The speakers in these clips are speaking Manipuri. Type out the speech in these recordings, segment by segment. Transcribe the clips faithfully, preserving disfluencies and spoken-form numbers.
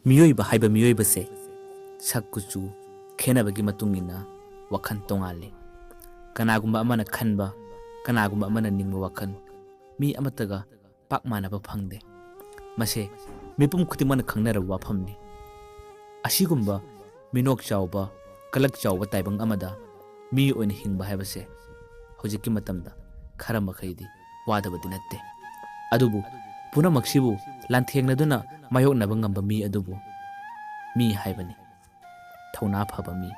ꯃꯤꯑꯣꯏꯕ ꯍꯥꯏꯕ ꯃꯤꯑꯣꯏꯕꯁꯦ ꯁꯛ ꯀꯨꯆꯨ ꯈꯦꯠꯅꯕꯒꯤ ꯃꯇꯨꯡ ꯏꯟꯅ ꯋꯥꯈꯜ ꯇꯣꯉꯥꯜꯂꯤ꯫ ꯀꯅꯥꯒꯨꯝꯕ ꯑꯃꯅ ꯈꯟꯕ, ꯀꯅꯥꯒꯨꯝꯕ ꯑꯃꯅ ꯅꯤꯡꯕ ꯋꯥꯈꯜ ꯃꯤ ꯑꯃꯠꯇꯒ ꯄꯥꯛ ꯃꯥꯟꯅꯕ ꯐꯪꯗꯦ꯫ ꯃꯁꯦ ꯃꯤꯄꯨꯝ ꯈꯨꯗꯤꯡꯃꯛꯅ ꯈꯪꯅꯔꯕ ꯋꯥꯐꯝꯅꯤ꯫ ꯑꯁꯤꯒꯨꯝꯕ ꯃꯤꯅꯣꯛ ꯆꯥꯎꯕ, ꯀꯂꯛ ꯆꯥꯎꯕ ꯇꯥꯏꯕꯪ ꯑꯃꯗ ꯃꯤ ꯑꯣꯏꯅ ꯍꯤꯡꯕ ꯍꯥꯏꯕꯁꯦ ꯍꯧꯖꯤꯛꯀꯤ ꯃꯇꯝꯗ ꯈꯔ ꯃꯈꯩꯗꯤ ꯋꯥꯗꯕꯗꯤ ꯅꯠꯇꯦ꯫ ꯑꯗꯨꯕꯨ ꯄꯨꯝꯅꯃꯛꯁꯤꯕꯨ ꯂꯥꯟꯊꯦꯡꯅꯗꯨꯅ ꯃꯥꯌꯣꯛꯅꯕ ꯉꯝꯕ ꯃꯤ ꯑꯗꯨꯕꯨ ꯃꯤ ꯍꯥꯏꯕꯅꯤ, ꯊꯧꯅꯥ ꯐꯕ ꯃꯤ꯫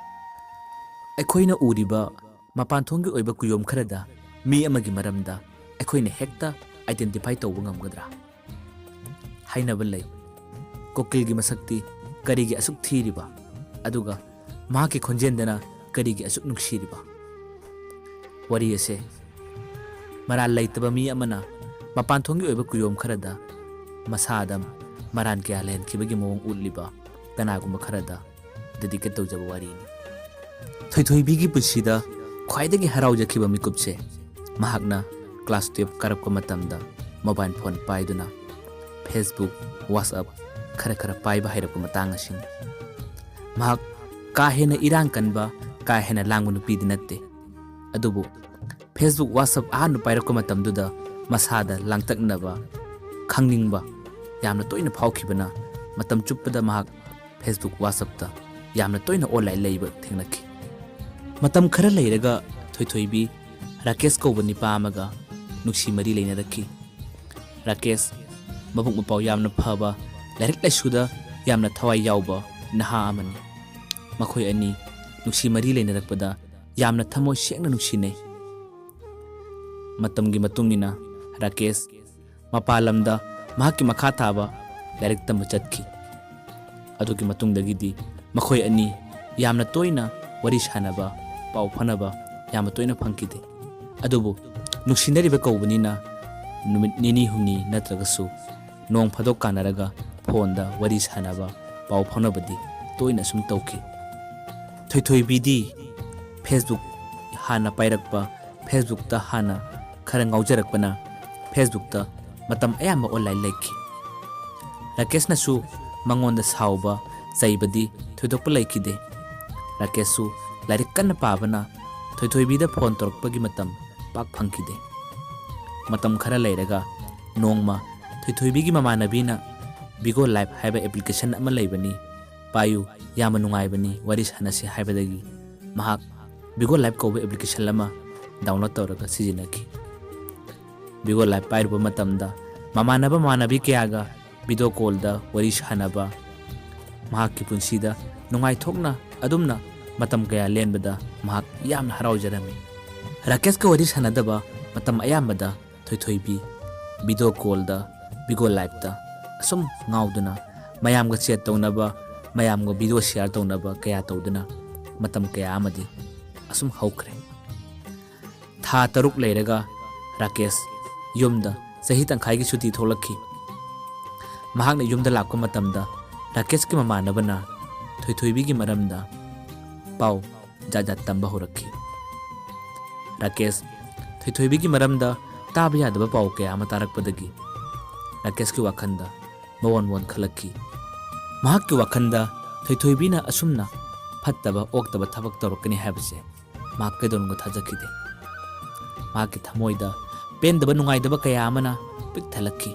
ꯑꯩꯈꯣꯏꯅ ꯎꯔꯤꯕ ꯃꯄꯥꯟ ꯊꯣꯡꯒꯤ ꯑꯣꯏꯕ ꯀꯨꯌꯣꯝ ꯈꯔꯗ ꯃꯤ ꯑꯃꯒꯤ ꯃꯔꯝꯗ ꯑꯩꯈꯣꯏꯅ ꯍꯦꯛꯇ identify ꯇꯧꯕ ꯉꯝꯒꯗ꯭ꯔꯥ? ꯍꯥꯏꯅꯕ ꯂꯩ, "ꯀꯣꯀꯤꯜꯒꯤ ꯃꯁꯛꯇꯤ ꯀꯔꯤꯒꯤ ꯑꯁꯨꯛ ꯊꯤꯔꯤꯕ? ꯑꯗꯨꯒ ꯃꯍꯥꯛꯀꯤ ꯈꯣꯟꯖꯦꯜꯗꯅ ꯀꯔꯤꯒꯤ ꯑꯁꯨꯛ ꯅꯨꯡꯁꯤꯔꯤꯕ?" ꯋꯥꯔꯤ ꯑꯁꯦ ꯃꯔꯥꯜ ꯂꯩꯇꯕ ꯃꯤ ꯑꯃꯅ ꯃꯄꯥꯟ ꯊꯣꯡꯒꯤ ꯑꯣꯏꯕ ꯀꯨꯌꯣꯝ ꯈꯔꯗ ꯃꯁꯥꯗ ꯃꯔꯥꯜ ꯀꯌꯥ ꯂꯩꯍꯟꯈꯤꯕꯒꯤ ꯃꯑꯣꯡ ꯎꯠꯂꯤꯕ ꯀꯅꯥꯒꯨꯝꯕ ꯈꯔꯗ dedicate ꯇꯧꯖꯕ ꯋꯥꯔꯤꯅꯤ꯫ ꯊꯣꯏꯊꯣꯏꯕꯤꯒꯤ ꯄꯨꯟꯁꯤꯗ ꯈ꯭ꯋꯥꯏꯗꯒꯤ ꯍꯔꯥꯎꯖꯈꯤꯕ ꯃꯤꯀꯨꯞꯁꯦ ꯃꯍꯥꯛꯅ class twelve ꯀꯥꯔꯛꯄ ꯃꯇꯝꯗ mobile phone ꯄꯥꯏꯗꯨꯅ Facebook, WhatsApp ꯈꯔ ꯈꯔ ꯄꯥꯏꯕ ꯍꯩꯔꯛꯄ ꯃꯇꯥꯡ ꯑꯁꯤꯅꯤ꯫ ꯃꯍꯥꯛ ꯀꯥ ꯍꯦꯟꯅ ꯏꯔꯥꯡ ꯀꯟꯕ, ꯀꯥ ꯍꯦꯟꯅ ꯂꯥꯡꯕ ꯅꯨꯄꯤꯗꯤ ꯅꯠꯇꯦ꯫ ꯑꯗꯨꯕꯨ Facebook, WhatsApp ꯑꯍꯥꯟꯕ ꯄꯥꯏꯔꯛꯄ ꯃꯇꯝꯗꯨꯗ ꯃꯁꯥꯗ ꯂꯥꯡꯇꯛꯅꯕ, ꯈꯪꯅꯤꯡꯕ ꯌꯥꯝꯅ ꯇꯣꯏꯅ ꯐꯥꯎꯈꯤꯕꯅ ꯃꯇꯝ ꯆꯨꯞꯄꯗ ꯃꯍꯥꯛ Facebook, WhatsAppꯇ ꯌꯥꯝꯅ ꯇꯣꯏꯅ online ꯂꯩꯕ ꯊꯦꯡꯅꯈꯤ꯫ ꯃꯇꯝ ꯈꯔ ꯂꯩꯔꯒ ꯊꯣꯏꯊꯣꯏꯕꯤ ꯔꯥꯀꯦꯁ ꯀꯧꯕ ꯅꯤꯄꯥ ꯑꯃꯒ ꯅꯨꯡꯁꯤ ꯃꯔꯤ ꯂꯩꯅꯔꯛꯈꯤ꯫ ꯔꯥꯀꯦꯁ ꯃꯕꯨꯛ ꯃꯄꯥꯎ ꯌꯥꯝꯅ ꯐꯕ, ꯂꯥꯏꯔꯤꯛ ꯂꯥꯏꯁꯨꯗ ꯌꯥꯝꯅ ꯊꯋꯥꯏ ꯌꯥꯎꯕ ꯅꯍꯥ ꯑꯃꯅꯤ꯫ ꯃꯈꯣꯏ ꯑꯅꯤ ꯅꯨꯡꯁꯤ ꯃꯔꯤ ꯂꯩꯅꯔꯛꯄꯗ ꯌꯥꯝꯅ ꯊꯃꯣꯏ ꯁꯦꯡꯅ ꯅꯨꯡꯁꯤꯅꯩ꯫ ꯃꯇꯝꯒꯤ ꯃꯇꯨꯡ ꯏꯟꯅ ꯔꯥꯀꯦꯁ ꯃꯄꯥꯟ ꯂꯝꯗ ꯃꯍꯥꯛꯀꯤ ꯃꯈꯥ ꯊꯥꯕ ꯂꯥꯏꯔꯤꯛ ꯇꯝꯕ ꯆꯠꯈꯤ꯫ ꯑꯗꯨꯒꯤ ꯃꯇꯨꯡꯗꯒꯤꯗꯤ ꯃꯈꯣꯏ ꯑꯅꯤ ꯌꯥꯝꯅ ꯇꯣꯏꯅ ꯋꯥꯔꯤ ꯁꯥꯅꯕ, ꯄꯥꯎ ꯐꯥꯎꯅꯕ ꯌꯥꯝꯅ ꯇꯣꯏꯅ ꯐꯪꯈꯤꯗꯦ꯫ ꯑꯗꯨꯕꯨ ꯅꯨꯡꯁꯤꯅꯔꯤꯕ ꯀꯧꯕꯅꯤꯅ ꯅꯨꯃꯤꯠ ꯅꯤꯅꯤ ꯍꯨꯝꯅꯤ ꯅꯠꯇ꯭ꯔꯒꯁꯨ ꯅꯣꯡ ꯐꯥꯗꯣꯛ ꯀꯥꯟꯅꯔꯒ phoneꯗ ꯋꯥꯔꯤ ꯁꯥꯅꯕ, ꯄꯥꯎ ꯐꯥꯎꯅꯕꯗꯤ ꯇꯣꯏꯅ ꯁꯨꯝ ꯇꯧꯈꯤ꯫ ꯊꯣꯏꯊꯣꯏꯕꯤꯗꯤ Facebook ꯍꯥꯟꯅ ꯄꯥꯏꯔꯛꯄ, Facebookꯇ ꯍꯥꯟꯅ ꯈꯔ ꯉꯥꯎꯖꯔꯛꯄꯅ Facebookꯇ ꯃꯇꯝ ꯑꯌꯥꯝꯕ online ꯂꯩꯈꯤ꯫ ꯔꯥꯀꯦꯁꯅꯁꯨ ꯃꯉꯣꯟꯗ ꯁꯥꯎꯕ, ꯆꯩꯕꯗꯤ ꯊꯣꯏꯗꯣꯛꯄ ꯂꯩꯈꯤꯗꯦ꯫ ꯔꯥꯀꯦꯁꯁꯨ ꯂꯥꯏꯔꯤꯛ ꯀꯟꯅ ꯄꯥꯕꯅ ꯊꯣꯏꯊꯣꯏꯕꯤꯗ ꯐꯣꯟ ꯇꯧꯔꯛꯄꯒꯤ ꯃꯇꯝ ꯄꯥꯛ ꯐꯪꯈꯤꯗꯦ꯫ ꯃꯇꯝ ꯈꯔ ꯂꯩꯔꯒ ꯅꯣꯡꯃ ꯊꯣꯏꯊꯣꯏꯕꯤꯒꯤ ꯃꯃꯥꯟꯅꯕꯤꯅ ꯕꯤꯒꯣ ꯂꯥꯏꯐ ꯍꯥꯏꯕ ꯑꯦꯄ꯭ꯂꯤꯀꯦꯁꯟ ꯑꯃ ꯂꯩꯕꯅꯤ, ꯄꯥꯏꯌꯨ, ꯌꯥꯝꯅ ꯅꯨꯡꯉꯥꯏꯕꯅꯤ, ꯋꯥꯔꯤ ꯁꯥꯟꯅꯁꯤ ꯍꯥꯏꯕꯗꯒꯤ ꯃꯍꯥꯛ ꯕꯤꯒꯣ ꯂꯥꯏꯐ ꯀꯧꯕ ꯑꯦꯄ꯭ꯂꯤꯀꯦꯁꯟ ꯑꯃ ꯗꯥꯎꯟꯂꯣꯗ ꯇꯧꯔꯒ ꯁꯤꯖꯤꯟꯅꯈꯤ꯫ ꯕꯤꯒꯣ ꯂꯥꯏꯐ ꯄꯥꯏꯔꯨꯕ ꯃꯇꯝꯗ ꯃꯃꯥꯟꯅꯕ ꯃꯃꯥꯟꯅꯕꯤ ꯀꯌꯥꯒ ꯚꯤꯗꯤꯑꯣ ꯀꯣꯜꯗ ꯋꯥꯔꯤ ꯁꯥꯟꯅꯕ, ꯃꯍꯥꯛꯀꯤ ꯄꯨꯟꯁꯤꯗ ꯅꯨꯡꯉꯥꯏꯊꯣꯛꯅ ꯑꯗꯨꯝꯅ ꯃꯇꯝ ꯀꯌꯥ ꯂꯦꯟꯕꯗ ꯃꯍꯥꯛ ꯌꯥꯝꯅ ꯍꯔꯥꯎꯖꯔꯝꯃꯤ꯫ ꯔꯥꯀꯦꯁꯀ ꯋꯥꯔꯤ ꯁꯥꯟꯅꯗꯕ ꯃꯇꯝ ꯑꯌꯥꯝꯕꯗ ꯊꯣꯏꯊꯣꯏꯕꯤ ꯚꯤꯗꯤꯑꯣ ꯀꯣꯜꯗ, ꯕꯤꯒꯣ ꯂꯥꯏꯐꯇ ꯑꯁꯨꯝ ꯉꯥꯎꯗꯨꯅ ꯃꯌꯥꯝꯒ ꯆꯦꯠ ꯇꯧꯅꯕ, ꯃꯌꯥꯝꯒ ꯚꯤꯗꯤꯑꯣ ꯁꯤꯌꯥꯔ ꯇꯧꯅꯕ ꯀꯌꯥ ꯇꯧꯗꯨꯅ ꯃꯇꯝ ꯀꯌꯥ ꯑꯃꯗꯤ ꯑꯁꯨꯝ ꯍꯧꯈ꯭ꯔꯦ꯫ ꯊꯥ ꯇꯔꯨꯛ ꯂꯩꯔꯒ ꯔꯥꯀꯦꯁ ꯌꯨꯝꯗ ꯆꯍꯤ ꯇꯪꯈꯥꯏꯒꯤ ꯁꯨꯇꯤ ꯊꯣꯛꯂꯛꯈꯤ꯫ ꯃꯍꯥꯛꯅ ꯌꯨꯝꯗ ꯂꯥꯛꯄ ꯃꯇꯝꯗ ꯔꯥꯀꯦꯁꯀꯤ ꯃꯃꯥꯟꯅꯕꯅ ꯊꯣꯏꯊꯣꯏꯕꯤꯒꯤ ꯃꯔꯝꯗ ꯄꯥꯎ ꯖꯥꯠ ꯖꯥꯠ ꯇꯝꯕ ꯍꯧꯔꯛꯈꯤ꯫ ꯔꯥꯀꯦꯁ ꯊꯣꯏꯊꯣꯏꯕꯤꯒꯤ ꯃꯔꯝꯗ ꯇꯥꯕ ꯌꯥꯗꯕ ꯄꯥꯎ ꯀꯌꯥ ꯑꯃ ꯇꯥꯔꯛꯄꯗꯒꯤ ꯔꯥꯀꯦꯁꯀꯤ ꯋꯥꯈꯜꯗ ꯃꯑꯣꯟ ꯃꯑꯣꯟ ꯈꯜꯂꯛꯈꯤ꯫ ꯃꯍꯥꯛꯀꯤ ꯋꯥꯈꯜꯗ ꯊꯣꯏꯊꯣꯏꯕꯤꯅ ꯑꯁꯨꯝꯅ ꯐꯠꯇꯕ ꯑꯣꯛꯇꯕ ꯊꯕꯛ ꯇꯧꯔꯛꯀꯅꯤ ꯍꯥꯏꯕꯁꯦ ꯃꯍꯥꯛ ꯀꯩꯗꯧꯅꯨꯡꯗ ꯊꯥꯖꯈꯤꯗꯦ꯫ ꯃꯍꯥꯛꯀꯤ ꯊꯃꯣꯏꯗ ꯄꯦꯟꯗꯕ ꯅꯨꯡꯉꯥꯏꯇꯕ ꯀꯌꯥ ꯑꯃꯅ ꯄꯤꯛ ꯊꯜꯂꯛꯈꯤ꯫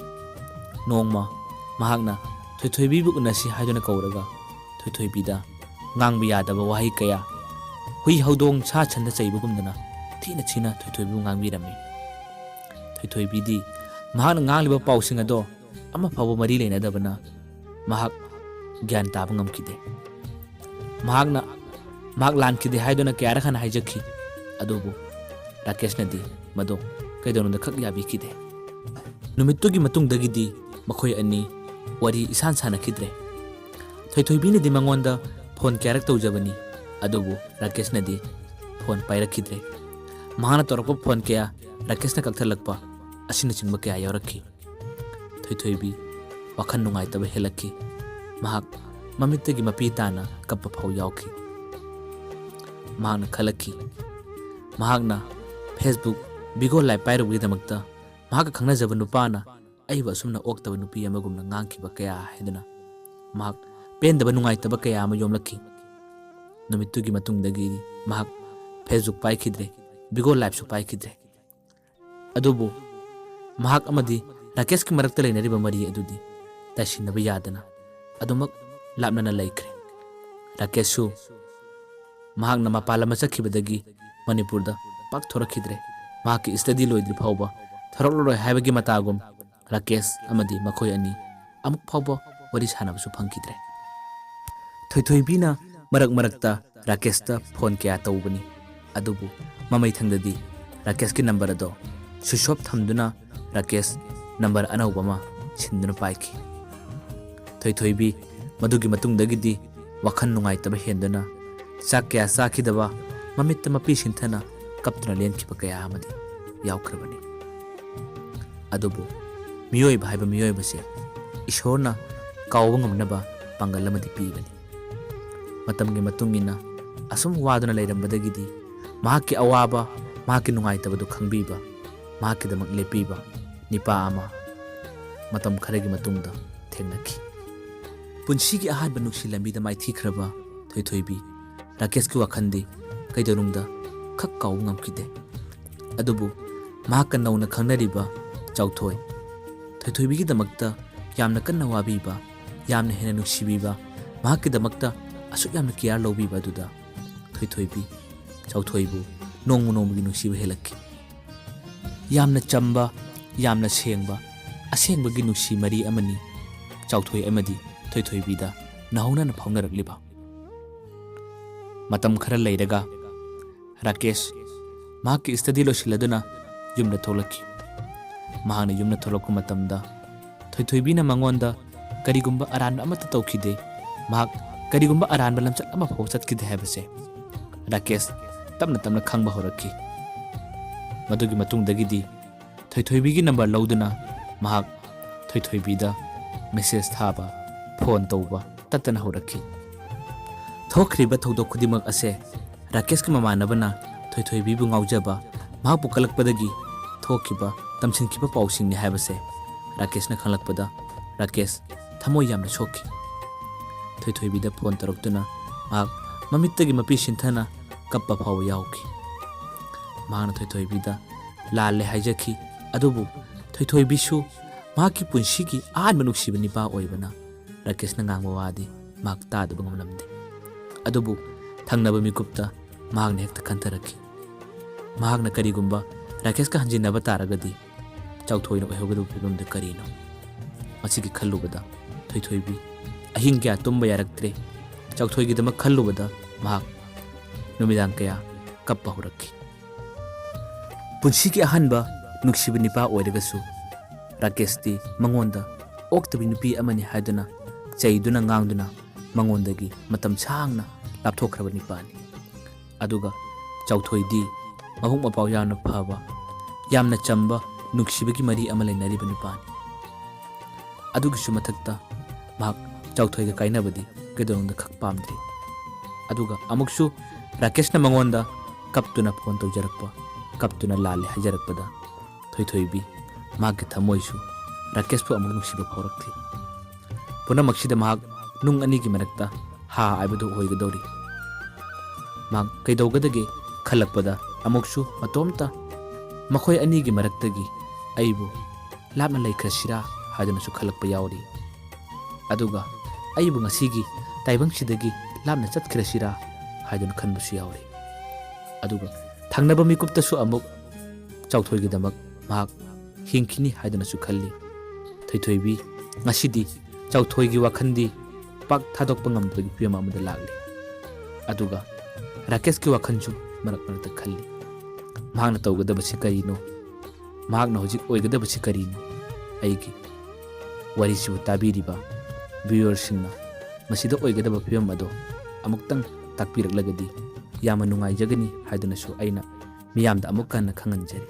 ꯅꯣꯡꯃ ꯃꯍꯥꯛꯅ ꯊꯣꯏꯊꯣꯏꯕꯤꯕꯨ ꯎꯅꯁꯤ ꯍꯥꯏꯗꯨꯅ ꯀꯧꯔꯒ ꯊꯣꯏꯊꯣꯏꯕꯤꯗ ꯉꯥꯡꯕ ꯌꯥꯗꯕ ꯋꯥꯍꯩ ꯀꯌꯥ, ꯍꯨꯏ ꯍꯧꯗꯣꯡ ꯁꯥ ꯁꯟꯗ ꯆꯩꯕꯒꯨꯝꯗꯅ ꯊꯤꯅ ꯊꯤꯅ ꯊꯣꯏꯊꯣꯏꯕꯤꯕꯨ ꯉꯥꯡꯕꯤꯔꯝꯃꯤ꯫ ꯊꯣꯏꯊꯣꯏꯕꯤꯗꯤ ꯃꯍꯥꯛꯅ ꯉꯥꯡꯂꯤꯕ ꯄꯥꯎꯁꯤꯡ ꯑꯗꯣ ꯑꯃ ꯐꯥꯎꯕ ꯃꯔꯤ ꯂꯩꯅꯗꯕꯅ ꯃꯍꯥꯛ ꯒ꯭ꯌꯥꯟ ꯇꯥꯕ ꯉꯝꯈꯤꯗꯦ꯫ ꯃꯍꯥꯛꯅ ꯃꯍꯥꯛ ꯂꯥꯟꯈꯤꯗꯦ ꯍꯥꯏꯗꯨꯅ ꯀꯌꯥꯔꯛ ꯍꯟꯅ ꯍꯥꯏꯖꯈꯤ, ꯑꯗꯨꯕꯨ ꯔꯥꯀꯦꯁꯅꯗꯤ ꯃꯗꯨ ꯀꯩꯗꯧꯅꯨꯡꯗ ꯈꯛ ꯌꯥꯕꯤꯈꯤꯗꯦ꯫ ꯅꯨꯃꯤꯠꯇꯨꯒꯤ ꯃꯇꯨꯡꯗꯒꯤꯗꯤ ꯃꯈꯣꯏ ꯑꯅꯤ ꯋꯥꯔꯤ ꯏꯁꯥꯟ ꯁꯥꯟꯅꯈꯤꯗ꯭ꯔꯦ꯫ ꯊꯣꯏꯊꯣꯏꯕꯤꯅꯗꯤ ꯃꯉꯣꯟꯗ ꯐꯣꯟ ꯀꯌꯥꯔꯛ ꯇꯧꯖꯕꯅꯤ, ꯑꯗꯨꯕꯨ ꯔꯥꯀꯦꯁꯅꯗꯤ ꯐꯣꯟ ꯄꯥꯏꯔꯛꯈꯤꯗ꯭ꯔꯦ꯫ ꯃꯍꯥꯛꯅ ꯇꯧꯔꯛꯄ ꯐꯣꯟ ꯀꯌꯥ ꯔꯥꯀꯦꯁꯅ ꯀꯛꯊꯠꯂꯛꯄ ꯑꯁꯤꯅꯆꯤꯡꯕ ꯀꯌꯥ ꯌꯥꯎꯔꯛꯈꯤ꯫ ꯊꯣꯏꯊꯣꯏꯕꯤ ꯋꯥꯈꯜ ꯅꯨꯡꯉꯥꯏꯇꯕ ꯍꯦꯜꯂꯛꯈꯤ꯫ ꯃꯍꯥꯛ ꯃꯃꯤꯠꯇꯒꯤ ꯃꯄꯤ ꯇꯥꯅ ꯀꯞꯄ ꯐꯥꯎ ꯌꯥꯎꯈꯤ꯫ ꯃꯍꯥꯛꯅ ꯈꯜꯂꯛꯈꯤ, ꯃꯍꯥꯛꯅ ꯐꯦꯁꯕꯨꯛ, ꯕꯤꯒꯣ ꯂꯥꯏꯐ ꯄꯥꯏꯔꯨꯕꯒꯤꯗꯃꯛꯇ ꯃꯍꯥꯛꯀ ꯈꯪꯅꯖꯕ ꯅꯨꯄꯥꯅ ꯑꯩꯕꯨ ꯑꯁꯨꯝꯅ ꯑꯣꯛꯇꯕ ꯅꯨꯄꯤ ꯑꯃꯒꯨꯝꯅ ꯉꯥꯡꯈꯤꯕ ꯀꯌꯥ ꯍꯥꯏꯗꯨꯅ꯫ ꯃꯍꯥꯛ ꯄꯦꯟꯗꯕ ꯅꯨꯡꯉꯥꯏꯇꯕ ꯀꯌꯥ ꯑꯃ ꯌꯣꯝꯂꯛꯈꯤ꯫ ꯅꯨꯃꯤꯠꯇꯨꯒꯤ ꯃꯇꯨꯡꯗꯒꯤ ꯃꯍꯥꯛ Facebook ꯄꯥꯏꯈꯤꯗ꯭ꯔꯦ, Bigo Liveꯁꯨ ꯄꯥꯏꯈꯤꯗ꯭ꯔꯦ꯫ ꯑꯗꯨꯕꯨ ꯃꯍꯥꯛ ꯑꯃꯗꯤ ꯔꯥꯀꯦꯁꯀꯤ ꯃꯔꯛꯇ ꯂꯩꯅꯔꯤꯕ ꯃꯔꯤ ꯑꯗꯨꯗꯤ ꯇꯥꯏꯁꯤꯟꯅꯕ ꯌꯥꯗꯅ ꯑꯗꯨꯃꯛ ꯂꯥꯞꯅꯅ ꯂꯩꯈ꯭ꯔꯦ꯫ ꯔꯥꯀꯦꯁꯁꯨ ꯃꯍꯥꯛꯅ ꯃꯄꯥꯟ ꯂꯝꯗ ꯆꯠꯈꯤꯕꯗꯒꯤ ꯃꯅꯤꯄꯨꯔꯗ ꯄꯥꯛ ꯊꯣꯔꯛꯈꯤꯗ꯭ꯔꯦ꯫ ꯃꯍꯥꯛꯀꯤ study ꯂꯣꯏꯗ꯭ꯔꯤ ꯐꯥꯎꯕ ꯊꯣꯔꯛꯂꯔꯣꯏ ꯍꯥꯏꯕꯒꯤ ꯃꯇꯥꯒꯨꯝ ꯔꯥꯀꯦꯁ ꯑꯃꯗꯤ ꯃꯈꯣꯏ ꯑꯅꯤ ꯑꯃꯨꯛ ꯐꯥꯎꯕ ꯋꯥꯔꯤ ꯁꯥꯟꯅꯕꯁꯨ ꯐꯪꯈꯤꯗ꯭ꯔꯦ꯫ ꯊꯣꯏꯊꯣꯏꯕꯤꯅ ꯃꯔꯛ ꯃꯔꯛꯇ ꯔꯥꯀꯦꯁꯇ phone ꯀꯌꯥ ꯇꯧꯕꯅꯤ, ꯑꯗꯨꯕꯨ ꯃꯃꯩꯊꯪꯗꯗꯤ ꯔꯥꯀꯦꯁꯀꯤ number ꯑꯗꯣ switch off ꯊꯝꯗꯨꯅ ꯔꯥꯀꯦꯁ number ꯑꯅꯧꯕ ꯑꯃ ꯁꯤꯟꯗꯨꯅ ꯄꯥꯏꯈꯤ꯫ ꯊꯣꯏꯊꯣꯏꯕꯤ ꯃꯗꯨꯒꯤ ꯃꯇꯨꯡꯗꯒꯤꯗꯤ ꯋꯥꯈꯜ ꯅꯨꯡꯉꯥꯏꯇꯕ ꯍꯦꯟꯗꯨꯅ ꯆꯥꯛ ꯀꯌꯥ ꯆꯥꯈꯤꯗꯕ, ꯃꯃꯤꯠꯇ ꯃꯄꯤ ꯁꯤꯟꯊꯅ ꯀꯞꯇꯨꯅ ꯂꯦꯟꯈꯤꯕ ꯀꯌꯥ ꯑꯃꯗꯤ ꯌꯥꯎꯈ꯭ꯔꯕꯅꯤ꯫ ꯑꯗꯨꯕꯨ ꯃꯤꯑꯣꯏꯕ ꯍꯥꯏꯕ ꯃꯤꯑꯣꯏꯕꯁꯦ ꯏꯁꯣꯔꯅ ꯀꯥꯎꯕ ꯉꯝꯅꯕ ꯄꯥꯡꯒꯜ ꯑꯃꯗꯤ ꯄꯤꯕꯅꯤ꯫ ꯃꯇꯝꯒꯤ ꯃꯇꯨꯡ ꯏꯟꯅ ꯑꯁꯨꯝ ꯋꯥꯗꯨꯅ ꯂꯩꯔꯝꯕꯗꯒꯤꯗꯤ ꯃꯍꯥꯛꯀꯤ ꯑꯋꯥꯕ, ꯃꯍꯥꯛꯀꯤ ꯅꯨꯡꯉꯥꯏꯇꯕꯗꯨ ꯈꯪꯕꯤꯕ, ꯃꯍꯥꯛꯀꯤꯗꯃꯛ ꯂꯦꯞꯄꯤꯕ ꯅꯤꯄꯥ ꯑꯃ ꯃꯇꯝ ꯈꯔꯒꯤ ꯃꯇꯨꯡꯗ ꯊꯦꯡꯅꯈꯤ꯫ ꯄꯨꯟꯁꯤꯒꯤ ꯑꯍꯥꯟꯕ ꯅꯨꯡꯁꯤ ꯂꯝꯕꯤꯗ ꯃꯥꯏꯊꯤꯈ꯭ꯔꯕ ꯊꯣꯏꯊꯣꯏꯕꯤ ꯔꯥꯀꯦꯁꯀꯤ ꯋꯥꯈꯜꯗꯤ ꯀꯩꯗꯧꯅꯨꯡꯗ ꯈꯛ ꯀꯥꯎꯕ ꯉꯝꯈꯤꯗꯦ꯫ ꯑꯗꯨꯕꯨ ꯃꯍꯥꯛꯀ ꯅꯧꯅ ꯈꯪꯅꯔꯤꯕ ꯆꯥꯎꯊꯣꯏ, ꯊꯣꯏꯊꯣꯏꯕꯤꯒꯤꯗꯃꯛꯇ ꯌꯥꯝꯅ ꯀꯟꯅ ꯋꯥꯕꯤꯕ, ꯌꯥꯝꯅ ꯍꯦꯟꯅ ꯅꯨꯡꯁꯤꯕꯤꯕ, ꯃꯍꯥꯛꯀꯤꯗꯃꯛꯇ ꯑꯁꯨꯛ ꯌꯥꯝꯅ care ꯂꯧꯕꯤꯕ ꯑꯗꯨꯗ ꯊꯣꯏꯊꯣꯏꯕꯤ ꯆꯥꯎꯊꯣꯏꯕꯨ ꯅꯣꯡꯃ ꯅꯣꯡꯃꯒꯤ ꯅꯨꯡꯁꯤꯕ ꯍꯦꯜꯂꯛꯈꯤ꯫ ꯌꯥꯝꯅ ꯆꯝꯕ, ꯌꯥꯝꯅ ꯁꯦꯡꯕ, ꯑꯁꯦꯡꯕꯒꯤ ꯅꯨꯡꯁꯤ ꯃꯔꯤ ꯑꯃꯅꯤ ꯆꯥꯎꯊꯣꯏ ꯑꯃꯗꯤ ꯊꯣꯏꯊꯣꯏꯕꯤꯗ ꯅꯧꯍꯧꯅꯅ ꯐꯥꯎꯅꯔꯛꯂꯤꯕ꯫ ꯃꯇꯝ ꯈꯔ ꯂꯩꯔꯒ ꯔꯥꯀꯦꯁ ꯃꯍꯥꯛꯀꯤ study ꯂꯣꯏꯁꯤꯜꯂꯗꯨꯅ ꯌꯨꯝꯗ ꯊꯣꯛꯂꯛꯈꯤ꯫ ꯃꯍꯥꯛꯅ ꯌꯨꯝꯗ ꯊꯣꯛꯂꯛꯄ ꯃꯇꯝꯗ ꯊꯣꯏꯊꯣꯏꯕꯤꯅ ꯃꯉꯣꯟꯗ ꯀꯔꯤꯒꯨꯝꯕ ꯑꯔꯥꯟꯕ ꯑꯃꯠꯇ ꯇꯧꯈꯤꯗꯦ, ꯃꯍꯥꯛ ꯀꯔꯤꯒꯨꯝꯕ ꯑꯔꯥꯟꯕ ꯂꯝꯆꯠ ꯑꯃꯐꯥꯎ ꯆꯠꯈꯤꯗꯦ ꯍꯥꯏꯕꯁꯦ ꯔꯥꯀꯦꯁ ꯇꯞꯅ ꯇꯞꯅ ꯈꯪꯕ ꯍꯧꯔꯛꯈꯤ꯫ ꯃꯗꯨꯒꯤ ꯃꯇꯨꯡꯗꯒꯤꯗꯤ ꯊꯣꯏꯊꯣꯏꯕꯤꯒꯤ number ꯂꯧꯗꯨꯅ ꯃꯍꯥꯛ ꯊꯣꯏꯊꯣꯏꯕꯤꯗ message ꯊꯥꯕ, phone ꯇꯧꯕ ꯇꯠꯇꯅ ꯍꯧꯔꯛꯈꯤ꯫ ꯊꯣꯛꯈ꯭ꯔꯤꯕ ꯊꯧꯗꯣꯛ ꯈꯨꯗꯤꯡꯃꯛ ꯑꯁꯦ ꯔꯥꯀꯦꯁꯀꯤ ꯃꯃꯥꯟꯅꯕꯅ ꯊꯣꯏꯊꯣꯏꯕꯤꯕꯨ ꯉꯥꯎꯖꯕ, ꯃꯍꯥꯛꯄꯨ ꯀꯜꯂꯛꯄꯗꯒꯤ ꯊꯣꯛꯈꯤꯕ, ꯇꯝꯁꯤꯟꯈꯤꯕ ꯄꯥꯎꯁꯤꯡꯅꯤ ꯍꯥꯏꯕꯁꯦ ꯔꯥꯀꯦꯁꯅ ꯈꯪꯂꯛꯄꯗ ꯔꯥꯀꯦꯁ ꯊꯃꯣꯏ ꯌꯥꯝꯅ ꯁꯣꯛꯈꯤ꯫ ꯊꯣꯏꯊꯣꯏꯕꯤꯗ ꯐꯣꯟ ꯇꯧꯔꯛꯇꯨꯅ ꯃꯍꯥꯛ ꯃꯃꯤꯠꯇꯒꯤ ꯃꯄꯤ ꯁꯤꯟꯊꯅ ꯀꯞꯄ ꯐꯥꯎꯕ ꯌꯥꯎꯈꯤ꯫ ꯃꯍꯥꯛꯅ ꯊꯣꯏꯊꯣꯏꯕꯤꯗ ꯂꯥꯜꯂꯦ ꯍꯥꯏꯖꯈꯤ꯫ ꯑꯗꯨꯕꯨ ꯊꯣꯏꯊꯣꯏꯕꯤꯁꯨ ꯃꯍꯥꯛꯀꯤ ꯄꯨꯟꯁꯤꯒꯤ ꯑꯍꯥꯟꯕ ꯅꯨꯡꯁꯤꯕ ꯅꯤꯄꯥ ꯑꯣꯏꯕꯅ ꯔꯥꯀꯦꯁꯅ ꯉꯥꯡꯕ ꯋꯥꯗꯤ ꯃꯍꯥꯛ ꯇꯥꯗꯕ ꯉꯝꯂꯝꯗꯦ꯫ ꯑꯗꯨꯕꯨ ꯊꯪꯅꯕ ꯃꯤꯀꯨꯞꯇ ꯃꯍꯥꯛꯅ ꯍꯦꯛꯇ ꯈꯟꯊꯔꯛꯈꯤ꯫ ꯃꯍꯥꯛꯅ ꯀꯔꯤꯒꯨꯝꯕ ꯔꯥꯀꯦꯁꯀ ꯍꯟꯖꯤꯟꯅꯕ ꯇꯥꯔꯒꯗꯤ ꯆꯥꯎꯊꯣꯏꯅ ꯑꯣꯏꯍꯧꯒꯗꯕ ꯐꯤꯕꯝꯗꯨ ꯀꯔꯤꯅꯣ? ꯃꯁꯤꯒꯤ ꯈꯜꯂꯨꯕꯗ ꯊꯣꯏꯊꯣꯏꯕꯤ ꯑꯍꯤꯡ ꯀꯌꯥ ꯇꯨꯝꯕ ꯌꯥꯔꯛꯇ꯭ꯔꯦ꯫ ꯆꯥꯎꯊꯣꯏꯒꯤꯗꯃꯛ ꯈꯜꯂꯨꯕꯗ ꯃꯍꯥꯛ ꯅꯨꯃꯤꯗꯥꯡ ꯀꯌꯥ ꯀꯞꯄ ꯍꯧꯔꯛꯈꯤ꯫ ꯄꯨꯟꯁꯤꯒꯤ ꯑꯍꯥꯟꯕ ꯅꯨꯡꯁꯤꯕ ꯅꯤꯄꯥ ꯑꯣꯏꯔꯒꯁꯨ ꯔꯥꯀꯦꯁꯇꯤ ꯃꯉꯣꯟꯗ ꯑꯣꯛꯇꯕꯤ ꯅꯨꯄꯤ ꯑꯃꯅꯤ ꯍꯥꯏꯗꯨꯅ ꯆꯩꯗꯨꯅ ꯉꯥꯡꯗꯨꯅ ꯃꯉꯣꯟꯗꯒꯤ ꯃꯇꯝ ꯁꯥꯡꯅ ꯂꯥꯞꯊꯣꯛꯈ꯭ꯔꯕ ꯅꯤꯄꯥꯅꯤ꯫ ꯑꯗꯨꯒ ꯆꯥꯎꯊꯣꯏꯗꯤ ꯃꯕꯨꯛ ꯃꯄꯥꯎ ꯌꯥꯝꯅ ꯐꯕ, ꯌꯥꯝꯅ ꯆꯝꯕ, ꯅꯨꯡꯁꯤꯕꯒꯤ ꯃꯔꯤ ꯑꯃ ꯂꯩꯅꯔꯤꯕ ꯅꯨꯄꯥꯅꯤ꯫ ꯑꯗꯨꯒꯤꯁꯨ ꯃꯊꯛꯇ ꯃꯍꯥꯛ ꯆꯥꯎꯊꯣꯏꯒ ꯀꯥꯏꯅꯕꯗꯤ ꯀꯩꯗꯧꯅꯨꯡꯗ ꯈꯛ ꯄꯥꯝꯗ꯭ꯔꯤ꯫ ꯑꯗꯨꯒ ꯑꯃꯨꯛꯁꯨ ꯔꯥꯀꯦꯁꯅ ꯃꯉꯣꯟꯗ ꯀꯞꯇꯨꯅ ꯐꯣꯟ ꯇꯧꯖꯔꯛꯄ, ꯀꯞꯇꯨꯅ ꯂꯥꯜꯂꯦ ꯍꯥꯏꯖꯔꯛꯄꯗ ꯊꯣꯏꯊꯣꯏꯕꯤ ꯃꯍꯥꯛꯀꯤ ꯊꯃꯣꯏꯁꯨ ꯔꯥꯀꯦꯁꯄꯨ ꯑꯃꯨꯛ ꯅꯨꯡꯁꯤꯕ ꯐꯥꯎꯔꯛꯈꯤ꯫ ꯄꯨꯝꯅꯃꯛꯁꯤꯗ ꯃꯍꯥꯛ ꯅꯨꯡ ꯑꯅꯤꯒꯤ ꯃꯔꯛꯇ ꯍꯥ ꯍꯥꯏꯕꯗꯨ ꯑꯣꯏꯒꯗꯧꯔꯤ꯫ ꯃꯍꯥꯛ ꯀꯩꯗꯧꯒꯗꯒꯦ ꯈꯜꯂꯛꯄꯗ ꯑꯃꯨꯛꯁꯨ ꯃꯇꯣꯝꯇ ꯃꯈꯣꯏ ꯑꯅꯤꯒꯤ ꯃꯔꯛꯇꯒꯤ ꯑꯩꯕꯨ ꯂꯥꯞꯅ ꯂꯩꯈ꯭ꯔꯁꯤꯔꯥ ꯍꯥꯏꯗꯨꯅꯁꯨ ꯈꯜꯂꯛꯄ ꯌꯥꯎꯔꯤ꯫ ꯑꯗꯨꯒ ꯑꯩꯕꯨ ꯉꯁꯤꯒꯤ ꯇꯥꯏꯕꯪꯁꯤꯗꯒꯤ ꯂꯥꯞꯅ ꯆꯠꯈ꯭ꯔꯁꯤꯔꯥ ꯍꯥꯏꯗꯨꯅ ꯈꯟꯕꯁꯨ ꯌꯥꯎꯔꯤ꯫ ꯑꯗꯨꯒ ꯊꯪꯅꯕ ꯃꯤꯀꯨꯞꯇꯁꯨ ꯑꯃꯨꯛ ꯆꯥꯎꯊꯣꯏꯒꯤꯗꯃꯛ ꯃꯍꯥꯛ ꯍꯤꯡꯈꯤꯅꯤ ꯍꯥꯏꯗꯨꯅꯁꯨ ꯈꯜꯂꯤ꯫ ꯊꯣꯏꯊꯣꯏꯕꯤ ꯉꯁꯤꯗꯤ ꯆꯥꯎꯊꯣꯏꯒꯤ ꯋꯥꯈꯜꯗꯤ ꯄꯥꯛ ꯊꯥꯗꯣꯛꯄ ꯉꯝꯗꯕꯒꯤ ꯐꯤꯕꯝ ꯑꯃꯗ ꯂꯥꯛꯂꯤ꯫ ꯑꯗꯨꯒ ꯔꯥꯀꯦꯁꯀꯤ ꯋꯥꯈꯜꯁꯨ ꯃꯔꯛ ꯃꯔꯛꯇ ꯈꯜꯂꯤ꯫ ꯃꯍꯥꯛꯅ ꯇꯧꯒꯗꯕꯁꯤ ꯀꯔꯤꯅꯣ? ꯃꯍꯥꯛꯅ ꯍꯧꯖꯤꯛ ꯑꯣꯏꯒꯗꯕꯁꯤ ꯀꯔꯤꯅꯣ? ꯑꯩꯒꯤ ꯋꯥꯔꯤꯁꯤꯕꯨ ꯇꯥꯕꯤꯔꯤꯕ ꯚ꯭ꯌꯨꯋꯔꯁꯤꯡꯅ ꯃꯁꯤꯗ ꯑꯣꯏꯒꯗꯕ ꯐꯤꯕꯝ ꯑꯗꯣ ꯑꯃꯨꯛꯇꯪ ꯇꯥꯛꯄꯤꯔꯛꯂꯒꯗꯤ ꯌꯥꯝꯅ ꯅꯨꯡꯉꯥꯏꯖꯒꯅꯤ ꯍꯥꯏꯗꯨꯅꯁꯨ ꯑꯩꯅ ꯃꯤꯌꯥꯝꯗ ꯑꯃꯨꯛ ꯍꯟꯅ ꯈꯪꯍꯟꯖꯔꯤ꯫